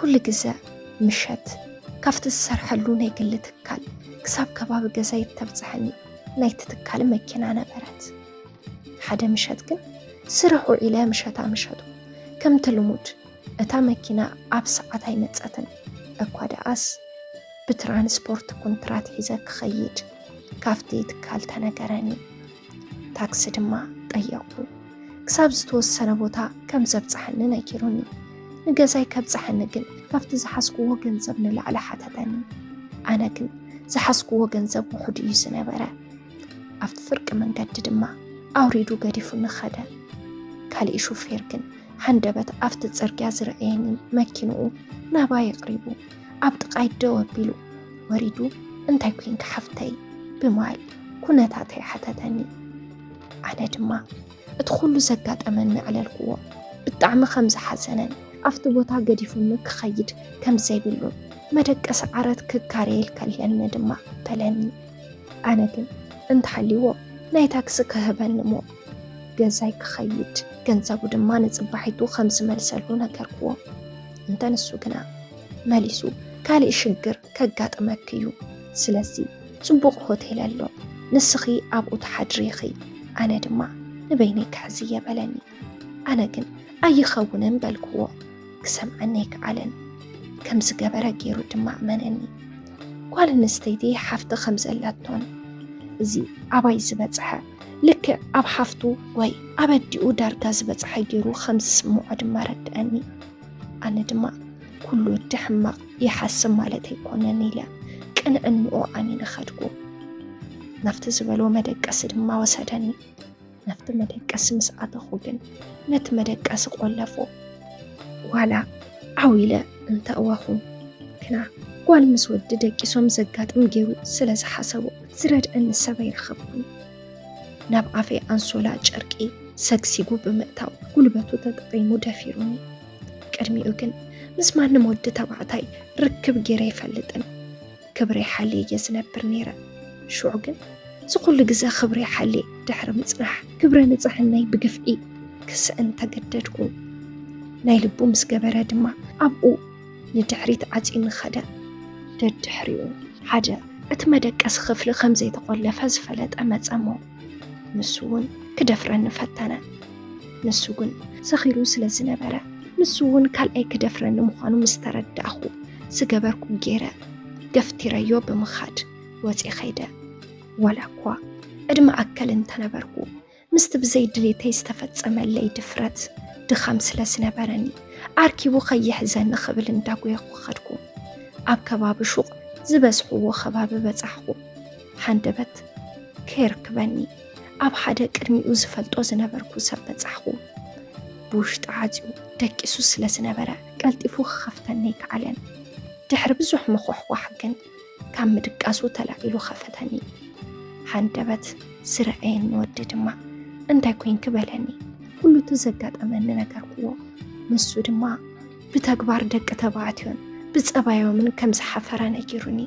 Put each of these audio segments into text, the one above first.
ኩሉ ግዘ ምሸት ካብቲ ዝሰርሐሉ ናይ ግሊ ትካል ክሳብ ከባቢ ገዛይ እተብፅሐኒ ናይቲ ትካል መኪና ነበረት። ሓደ ምሸት ግን ስራሕ ውዒለ ምሸታ ምሸቱ ከምቲ ልሙድ እታ መኪና ኣብ ሰዓት ኣይመጸትን። እኳ ደኣስ ብትራንስፖርት ኮንትራት ሒዘ ክኸይድ ካብቲ ትካል ተነገረኒ። ታክሲ ድማ ጠየቕኩ። ክሳብ ዝተወሰነ ቦታ ከም ዘብጽሐኒ ነጊሩኒ። ንገዛይ ከብጽሐኒ ግን ካብቲ ዝሓዝክዎ ገንዘብ ንላዕሊ ሓተተኒ። ኣነ ግን ዝሓዝክዎ ገንዘብ ውሑድ እዩ ዝነበረ። ኣብቲ ፍርቂ መንገዲ ድማ ኣውሪዱ ገዲፉኒ ኸደ። ካሊእ ሹፌር ግን ሃንደበት ኣብቲ ጽርግያ ዝረኣየኒ መኪንኡ ናባይ ኣቕሪቡ ኣብ ጥቓይ ደው ኣቢሉ ወሪዱ፣ "እንታይ ኮይንኪ ሓፍተይ?" ብማል ኩነታተይ ሓተተኒ። ኣነ ድማ እቲ ኩሉ ዘጋጠመኒ ኣዕለልክዎ። ብጣዕሚ ከም ዝሓዘነን ኣብቲ ቦታ ገዲፉኒ ክኸይድ ከም ዘይብሉን መደቀሲ ዓራት ክካረየልካ ኣለኒ ድማ በለኒ። ኣነ ግን እንተሃልይዎ ናይ ታክሲ ክህበኒ እሞ ገዛይ ክኸይድ፣ ገንዘቡ ድማ ንጽባሒቱ ከም ዝመልሰሉ ነገርክዎ። እንተ ንሱ ግና መሊሱ ካሊእ ሽግር ከጋጥመኪ እዩ፣ ስለዚ ጽቡቕ ሆቴል ኣሎ፣ ንስኺ ኣብኡ ትሓድሪ ኢኺ፣ ኣነ ድማ ንበይነይ ክሕዝ እየ በለኒ። ኣነ ግን ኣይኸውንን በልክዎ። ክሰምዐኒ ኣይከኣለን። ከም ዝገበረ ገይሩ ድማ ኣመነኒ። ጓል ኣንስተይቲ ሓፍቲ ከም ዘላቶን እዚ ኣባይ ዝበጽሐ ልክዕ ኣብ ሓፍቱ ወይ ኣብ ኣዲኡ ዳርጋ ዝበጽሐ ገይሩ ከም ዝስምዖ ድማ ረድአኒ። ኣነ ድማ ኩሉ ወዲ ሕማቕ ይሓስብ ማለት ኣይኮነን ኢለ ቅንዕንኡ ኣሚነ ኸድኩ። ናብቲ ዝበሎ መደቀሲ ድማ ወሰደኒ። ናብቲ መደቀሲ ምስ ኣተኹ ግን ነቲ መደቀሲ ቆለፎ። ዋላ ዓው ኢለ እንተእወኹ ግና ጓል ምስ ወዲ ደቂሶም ዘጋጥም ገይሩ ስለ ዝሓሰቦ ዝረድአኒ ሰብ ኣይረኸብኩን። ናብ ኣፈይ ኣንሶላ ጨርቂ ሰግሲጉ ብምእታው ጉልበቱ ተጠቒሙ ደፊሩኒ። ቅድሚኡ ግን ምስ ማንም ወዲ ተባዕታይ ርክብ ገይረ ኣይፈልጥን። ክብረይ ሓልየ እየ ዝነብር ነይረ። ሽዑ ግን እዚ ኩሉ ግዘ ክብረይ ሓልየ ድሕሪ ምፅናሕ ክብረ ንፅሕናይ ብግፍዒ ክስእን ተገደድኩ። ናይ ልቡ ምስ ገበረ ድማ ኣብኡ ንድሕሪት ዓፂኒ ኸደ። ደድሕሪኡ ሓደ እቲ መደቀሲ ክፍሊ ከም ዘይተቖለፈ ዝፈለጠ መፀ እሞ ንሱ እውን ክደፍረኒ ፈተነ። ንሱ ግን ሰኺሩ ስለ ዝነበረ ንሱ እውን ካልኣይ ክደፍረኒ ምዃኑ ምስ ተረዳእኹ ዝገበርኩ ገይረ ገፍቲረዮ ብምኻድ ወፂ ኸይደ። ዋላ እኳ ዕድመ ኣከል እንተነበርኩ ምስቲ ብዘይ ድሌተይ ዝተፈጸመለይ ድፍረት ድኻም ስለ ዝነበረኒ ኣርኪቡ ከይሕዘኒ ክብል እንዳጎየኹ ኸድኩ። ኣብ ከባቢ ሹቕ ዝበዝሕዎ ከባቢ በጻሕኩ። ሃንደበት ከየርክበኒ ኣብ ሓደ ቅድሚኡ ዝፈልጦ ዝነበርኩ ሰብ በጻሕኩ። ብውሽጢ ዓጽዩ ደቂሱ ስለ ዝነበረ ቀልጢፉ ክኸፍተኒ ኣይከኣለን። ድሕሪ ብዙሕ ምኹሕኳሕ ግን ካብ ምድቃሱ ተላዒሉ ኸፈተኒ። ሃንደበት ዝረኣየኒ ወዲ ድማ እንታይ ኮይንኪ በለኒ። ኩሉ እቲ ዘጋጠመኒ ነገርክዎ። ንሱ ድማ ብተግባር ደቂ ተባዕትዮን ብጸባዮምን ከም ዝሓፈረ ነጊሩኒ።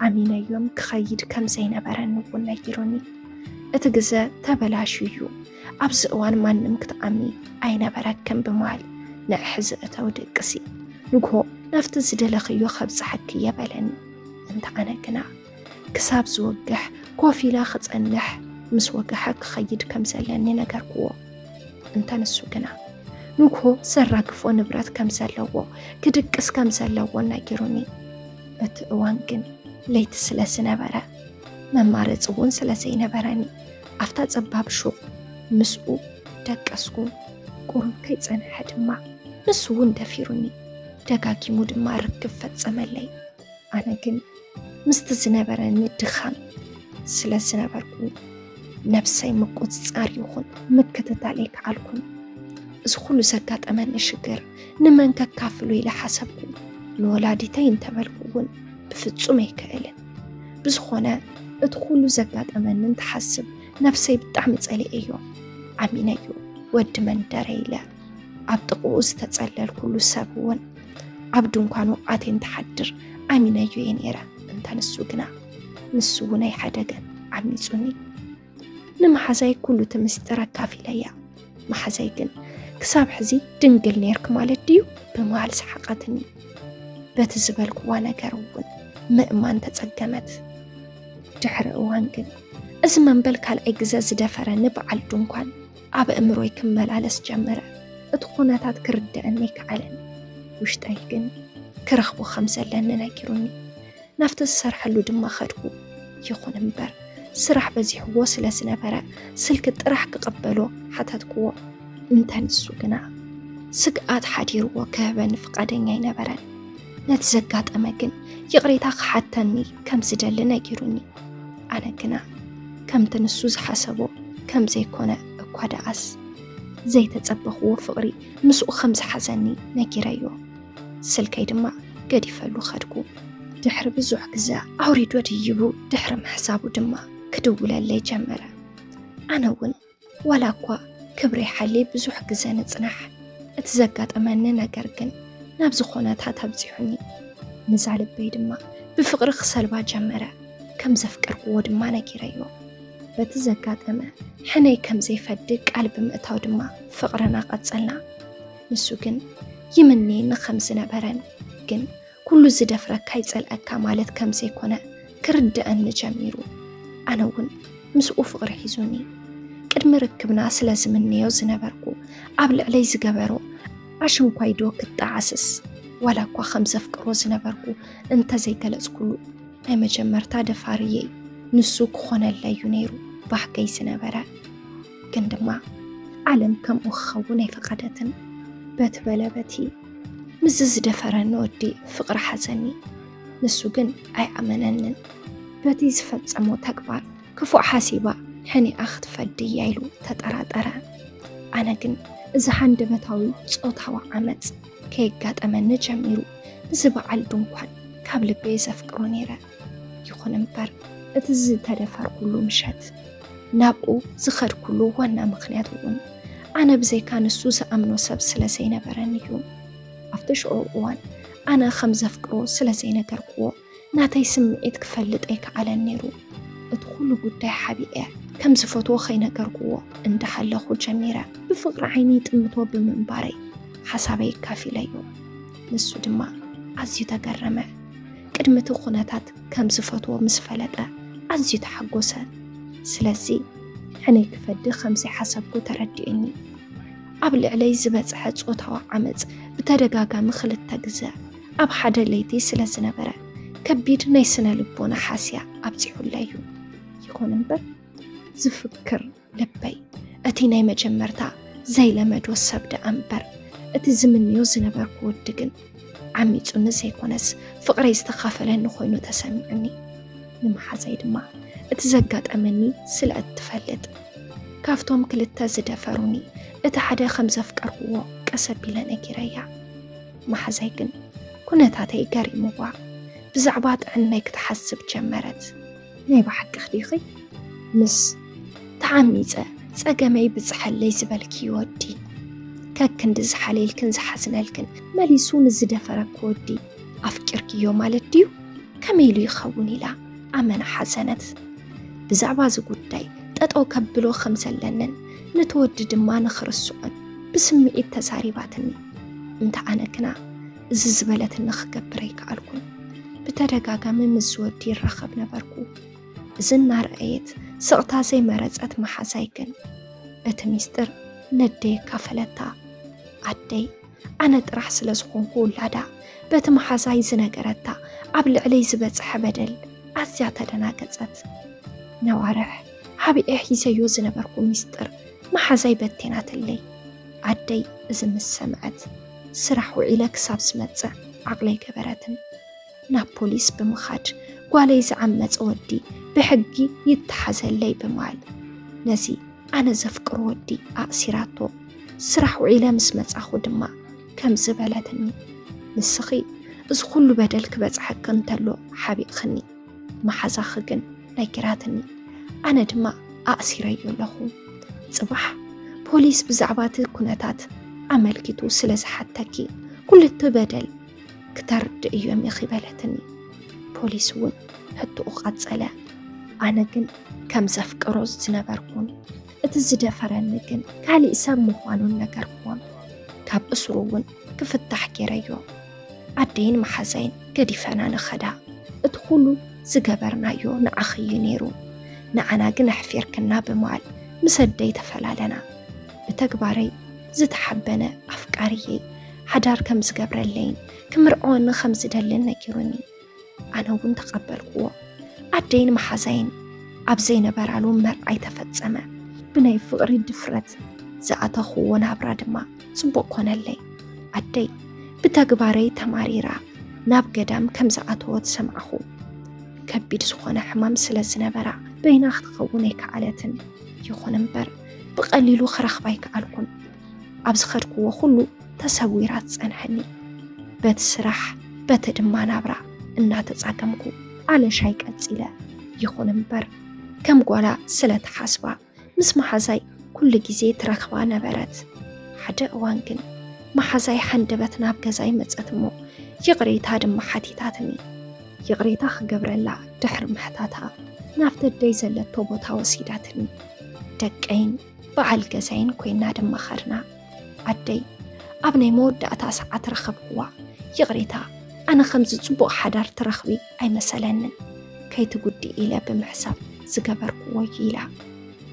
ኣሚነዮም ክኸይድ ከም ዘይነበረኒ እውን ነጊሩኒ። እቲ ግዘ ተበላሽዩ እዩ። ኣብዚ እዋን ማንም ክትኣሚ ኣይነበረክን ብምባል ንዕሕ ዝእተው ደቅሲ ንግሆ ናብቲ ዝደለኽዮ ከብጽሓኪ እየ በለኒ። እንተ ኣነ ግና ክሳብ ዝወግሕ ኮፍ ኢለ ክጸንሕ ምስ ወግሐ ክኸይድ ከም ዘለኒ ነገርክዎ። እንተ ንሱ ግና ንግሆ ዘራግፎ ንብረት ከም ዘለዎ ክድቅስ ከም ዘለዎ ነጊሩኒ። እቲ እዋን ግን ለይቲ ስለ ዝነበረ መማረፂ እውን ስለ ዘይነበረኒ ኣብታ ጸባብ ሹቕ ምስኡ ደቀስኩ። ቁሩብ ከይጸንሐ ድማ ንሱ እውን ደፊሩኒ። ደጋጊሙ ድማ ርክብ ፈጸመለይ። ኣነ ግን ምስቲ ዝነበረኒ ድኻም ስለ ዝነበርኩ ነብሰይ ምቁጽጻር ይኹን ምክትታል ኣይከኣልኩን። እዚ ኩሉ ዘጋጠመኒ ሽግር ንመን ከካፍሎ ኢለ ሓሰብኩ። ንወላዲተይ እንተበልኩ እውን ብፍጹም ኣይክእልን። ብዝኾነ እቲ ኩሉ ዘጋጠመኒ እንትሓስብ ነብሰይ ብጣዕሚ ጸሊኤዮ። ኣሚነዮ ወዲ መንደረ ኢለ ኣብ ጥቕኡ ዝተጸለልኩሉ ሰብ እውን ኣብ ድንኳኑ ኣትየ እንትሓድር ኣሚነዮ እየ ነይረ። እንተ ንሱ ግና ንሱ እውን ኣይሓደገን፣ ዓሚጹኒ። ንመሓዛይ ኩሉ እቲ ምስጢር ኣካፊለያ። መሓዛይ ግን ክሳብ ሕዚ ድንግል ነይርክ ማለት ድዩ ብምባል ሰሓቐትኒ። በቲ ዝበልክዋ ነገር እውን ምእማን ተጸገመት። ድሕሪ እዋን ግን እዚ መንበል ካልኣይ ግዘ ዝደፈረኒ በዓል ድንኳን ኣብ ኣእምሮይ ክመላለስ ጀመረ። እቲ ኩነታት ክርደአኒ ኣይከኣለን። ውሽጠይ ግን ክረኽቦ ከም ዘለኒ ነጊሩኒ። ናብቲ ዝሰርሐሉ ድማ ኸድኩ። ይኹን እምበር ስራሕ በዚሕዎ ስለ ዝነበረ ስልኪ ጥራሕ ክቕበሎ ሓተትክዎ። እንተ ንሱ ግና ስግኣት ሓዲርዎ ክህበኒ ፍቓደኛ ኣይነበረን። ነቲ ዘጋጠመ ግን ይቕሬታ ክሓተኒ ከም ዝደሊ ነጊሩኒ። ኣነ ግና ከምቲ ንሱ ዝሓሰቦ ከም ዘይኮነ እኳ ደኣስ ዘይተጸበኽዎ ፍቕሪ ምስኡ ከም ዝሓዘኒ ነጊረዮ። ስልከይ ድማ ገዲፈሉ ኸድኩ። ድሕሪ ብዙሕ ግዘ ኣውሪዶ ድይቡ ድሕሪ ምሕሳቡ ድማ ክድውለለይ ጀመረ። ኣነ እውን ዋላ እኳ ክብረይ ሓልየ ብዙሕ ግዘ ንጽናሕ፣ እቲ ዘጋጠመኒ ነገር ግን ናብ ዝኾነታት ኣብጺሑኒ። ንዛ ልበይ ድማ ብፍቕሪ ክሰልባ ጀመረ። ከም ዘፍቀርክዎ ድማ ነጊረዮ። በቲ ዘጋጠመ ሕነይ ከም ዘይፈዲ ቃል ብምእታው ድማ ፍቕርና ቀጸልና። ንሱ ግን ይምነየኒ ከም ዝነበረን ግን ኩሉ ዝደፍረካ ይጸልኣካ ማለት ከም ዘይኮነ ክርድኣኒ ጀሚሩ። ኣነ እውን ምስኡ ፍቕሪ ሒዙኒ። ቅድሚ ርክብና ስለ ዝምነዮ ዝነበርኩ ኣብ ልዕለይ ዝገበሮ ኣሽንኳይ ዶ ክጠዓስስ ዋላ እኳ ከም ዘፍቅሮ ዝነበርኩ እንተዘይገለጽኩሉ ናይ መጀመርታ ደፋርየይ ንሱ ክኾነለይ እዩ ነይሩ ባህገይ ዝነበረ። ግን ድማ ዓለም ከምኡ ክኸውን ኣይፈቐደትን። በቲ በለ በቲ ምስዚ ዝደፈረኒ ወዲ ፍቕሪ ሓዘኒ። ንሱ ግን ኣይኣመነንን። በቲ ዝፈጸሞ ተግባር ክፉእ ሓሲባ ሕኒኣ ክትፈዲ እያ ኢሉ ተጠራጠረ። ኣነ ግን እዚ ሃንደበታዊ ጾታዊ ዓመጽ ከየጋጠመኒ ጀሚሩ ንዚ በዓል ድንኳን ካብ ልበይ ዘፍቅሮ ነይረ። ይኹን እምበር እቲ ዝተደፈርኩሉ ምሸት ናብኡ ዝኸድኩሉ ዋና ምኽንያት እውን ኣነ ብዘይካ ንሱ ዝኣምኖ ሰብ ስለ ዘይነበረን እዩ። ኣብቲ ሽዑ እዋን ኣነ ከም ዘፍቅሮ ስለ ዘይነገርክዎ ናተይ ስምዒት ክፈልጥ ኣይከኣለን ነይሩ። እቲ ኩሉ ጉዳይ ሓቢኤ ከም ዝፈትዎ ከይነገርክዎ እንዳሃለኹ ጀሚረ ብፍቕሪ ዓይኒ ይጥምቶ ብምንባረይ ሓሳበይ ኣካፊለዮ። ንሱ ድማ ኣዝዩ ተገረመ። ቅድሚ እቲ ኩነታት ከም ዝፈትዎ ምስ ፈለጠ ኣዝዩ ተሓጎሰ። ስለዚ ሕነይ ክፈዲ ከም ዘይሓሰብኩ ተረዲኡኒ። ኣብ ልዕለይ ዝበጽሐ ጾታዊ ዓመጽ ብተደጋጋሚ ክልተ ግዘ ኣብ ሓደ ለይቲ ስለ ዝነበረ ከቢድ ናይ ስነ ልቦና ሓስያ ኣብጺሑለይ እዩ። ይኹን እምበር ዝፍክር ልበይ እቲ ናይ መጀመርታ ዘይለመዶ ሰብ ደኣ እምበር እቲ ዝምንዮ ዝነበርኩ ወዲ ግን ዓሚጹኒ ዘይኮነስ ፍቕረይ ዝተኻፈለኒ ኮይኑ ተሰሚዑኒ። ንመሓዛይ ድማ እቲ ዘጋጠመኒ ስለ እትፈልጥ ካብቶም ክልተ ዝደፈሩኒ እቲ ሓደ ከም ዘፍቀርኩዎ ቀስ ኣቢለ ነጊረያ። መሓዛይ ግን ኩነታተይ ገሪምዋ ብዛዕባ ጥዕናይ ክትሓስብ ጀመረት። ናይ ብሓቅኺ ዲኺ ምስ ተዓሚጸ ጸገመይ ብጽሐለይ ዝበልኪ ወዲ ከክንዲ ዝሓልየልክን ዝሓዝነልክን መሊሱ ንዝደፈረኪ ወዲ ኣፍቂርክዮ ማለት ድዩ? ከመይ ኢሉ ይኸውን ኢላ ኣመና ሓዘነት። ብዛዕባ እዚ ጉዳይ ጠጠው ከብሎ ከም ዘለንን ነቲ ወዲ ድማ ንኽርስዖን ብስምዒት ተዛሪባትኒ። እንተ ኣነ ግና እዚ ዝበለትኒ ክገብር ኣይከኣልኩን። ብተደጋጋሚ ምስ ወዲ ይራኸብ ነበርኩ። እዚ እናረኣየት ስቕታ ዘይመረጸት መሓዛይ ግን እቲ ሚስጥር ነደይ ኣካፈለታ። ኣደይ ኣነ ጥራሕ ስለ ዝኾንኩ ውላዳ በቲ መሓዛይ ዝነገረታ ኣብ ልዕለይ ዝበጽሐ በደል ኣዝያ ተደናገጸት። ነዋርሕ ሓቢኤ ሒዘዮ ዝነበርኩ ሚስጥር መሓዛይ በቴናትለይ። ኣደይ እዚ ምስ ሰምዐት ስራሕ ውዒለ ክሳብ ዝመጽእ ዓቕለይ ገበረትን ናብ ፖሊስ ብምኻድ ጓለይ ዝዓመጸ ወዲ ብሕጊ ይተሓዘለይ ብምባል ነዚ ኣነ ዘፍቅሮ ወዲ ኣእሲራቶ። ስራሕ ውዒለ ምስ መጻኹ ድማ ከም ዝበለትኒ ንስኺ እዚ ኩሉ በደል ክበጽሐኪ እንተሎ ሓቢእኽኒ መሓዛኺ ግን ነጊራትኒ። ኣነ ድማ ኣእሲረዮ ኣለኹ። ጽባሕ ፖሊስ ብዛዕባ እቲ ኩነታት ኣመልኪቱ ስለ ዝሓተኪ ኩሉ እቲ በደል ክተርድእዮም ኢኺ በለትኒ። ፖሊስ እውን ሕቶኡ ቀጸለ። ኣነ ግን ከም ዘፍቅሮ ዝነበርኩን እቲ ዝደፈረኒ ግን ካሊእ ሰብ ምዃኑን ነገርክዎም። ካብ እስሩ እውን ክፍታሕ ገይረዮ። ኣደይን መሓዛይን ገዲፈና ንኸዳ። እቲ ኩሉ ዝገበርናዮ ንዓኺ እዩ ነይሩ። ንዓና ግን ኣሕፊርክና ብምባል ምስ ኣደይ ተፈላለና። ብተግባረይ ዝተሓበነ ኣፍቃሪየይ ሓዳር ከም ዝገብረለይን ክምርዐወኒ ከም ዝደልን ነጊሩኒ። ኣነ እውን ተቐበልክዎ። ኣደይን መሓዛይን ኣብ ዘይነበራሉ መርዓይ ተፈጸመ። ብናይ ፍቕሪ ድፍረት ዝኣተኽዎ ናብራ ድማ ጽቡቕ ኮነለይ። ኣደይ ብተግባረይ ተማሪራ ናብ ገዳም ከም ዝኣተወት ሰማዕኹ። ከቢድ ዝኾነ ሕማም ስለ ዝነበራ በይና ክትኸውን ኣይከኣለትን። ይኹን እምበር ብቐሊሉ ክረኽባ ኣይከኣልኩን። ኣብ ዝኸድክዎ ኩሉ ተሰዊራ ትጸንሐኒ። በቲ ስራሕ በቲ ድማ ናብራ እናተጻገምኩ ኣለሻይ ቀጺለ። ይኹን እምበር ከም ጓላ ስለ ትሓስባ ምስ መሓዛይ ኩሉ ግዜ ትረኽባ ነበረት። ሓደ እዋን ግን መሓዛይ ሓንደበት ናብ ገዛይ መጸት እሞ ይቕሬታ ድማ ሓቲታትኒ። ይቕሬታ ክገብረላ ድሕሪ ምሕታታ ናብቲ ኣደይ ዘለቶ ቦታ ወሲዳትኒ። ደቀይን በዓል ገዛይን ኮይና ድማ ኸድና። ኣደይ ኣብ ናይ መወዳእታ ሰዓት ረኸብክዋ። ይቕሬታ፣ ኣነ ከምዚ ጽቡቕ ሓዳር ትረኽቢ ኣይመሰለንን። ከይትጉዲ ኢለ ብምሕሳብ ዝገበርክዎ እዩ ኢላ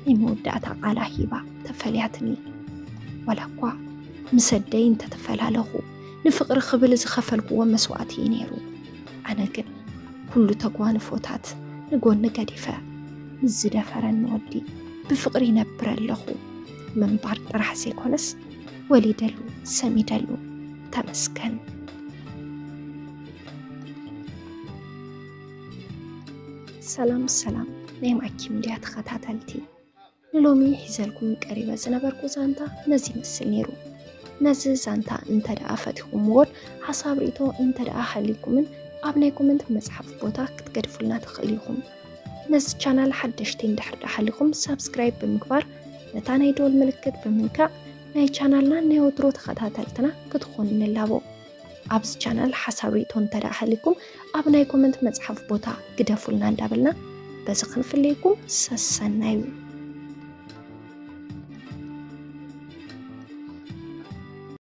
ናይ መወዳእታ ቃላ ሂባ ተፈልያትኒ። ዋላ እኳ ምስ ኣደይ እንተተፈላለኹ ንፍቕሪ ክብል ዝኸፈልክዎ መስዋእቲ እዩ ነይሩ። ኣነ ግን ኩሉ ተጓንፎታት ንጎኒ ገዲፈ ምስ ዝደፈረኒ ወዲ ብፍቕሪ ይነብር ኣለኹ። ምንባር ጥራሕ ዘይኮነስ ወሊደሉ ሰሚደሉ። ተመስገን። ሰላም ሰላም ናይ ማኪ ሚድያ ተኸታተልቲ፣ ንሎሚ ሒዘልኩም ቀሪበ ዝነበርኩ ዛንታ ነዚ ይመስል ነይሩ። ነዚ ዛንታ እንተ ደኣ ፈቲኹምዎን ሓሳብ ርእቶ እንተ ደኣ ሃልይኩምን ኣብ ናይ ኮመንት መጽሓፍ ቦታ ክትገድፉልና ትኽእሉ ኢኹም። ነዚ ቻናል ሓደሽቲ እንድሕር ደኣ ሃሊኹም ሳብስክራይብ ብምግባር ነታ ናይ ደወል ምልክት ብምንካእ ናይ ቻናልና ናይ ወትሮ ተኸታተልትና ክትኾኑ ንላቦ። ኣብዚ ቻናል ሓሳብ ርእቶ እንተ ደኣ ሃሊኩም ኣብ ናይ ኮመንት መጽሓፍ ቦታ ግደፉልና እንዳበልና በዚ ክንፍለየኩም ሰሰናዩ።